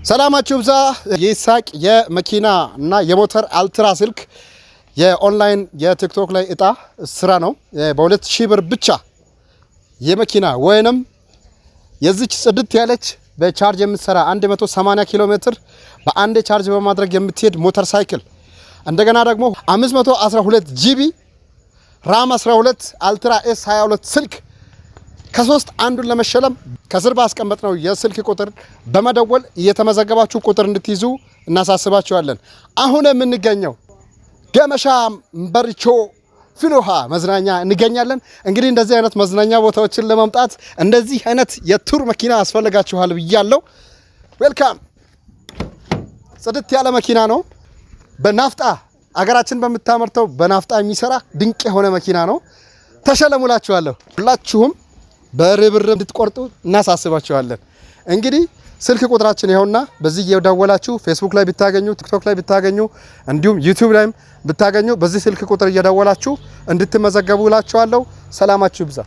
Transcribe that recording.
ሰላማችሁ ይብዛ። የይስሐቅ የመኪና እና የሞተር አልትራ ስልክ የኦንላይን የቲክቶክ ላይ እጣ ስራ ነው። በ2000 ብር ብቻ የመኪና ወይንም የዚች ጽድት ያለች በቻርጅ የምትሰራ 180 ኪሎ ሜትር በአንድ ቻርጅ በማድረግ የምትሄድ ሞተር ሳይክል፣ እንደገና ደግሞ 512 GB RAM 12 Ultra S 22 ስልክ ከሶስት አንዱን ለመሸለም ከስር ባስቀመጥነው የስልክ ቁጥር በመደወል እየተመዘገባችሁ ቁጥር እንድትይዙ እናሳስባችኋለን። አሁን የምንገኘው ገመሻ በሪቾ ፍልውሃ መዝናኛ እንገኛለን። እንግዲህ እንደዚህ አይነት መዝናኛ ቦታዎችን ለመምጣት እንደዚህ አይነት የ tour መኪና ያስፈልጋችኋል ብያለሁ። Welcome። ጽድት ያለ መኪና ነው። በናፍጣ፣ አገራችን በምታመርተው በናፍጣ የሚሰራ ድንቅ የሆነ መኪና ነው። ተሸለሙላችኋለሁ። ሁላችሁም በርብርብ እንድትቆርጡ እናሳስባችኋለን። እንግዲህ ስልክ ቁጥራችን ይኸውና፣ በዚህ እየደወላችሁ ፌስቡክ ላይ ብታገኙ፣ ቲክቶክ ላይ ብታገኙ፣ እንዲሁም ዩቲዩብ ላይም ብታገኙ በዚህ ስልክ ቁጥር እየደወላችሁ እንድትመዘገቡ እላችኋለሁ። ሰላማችሁ ይብዛ።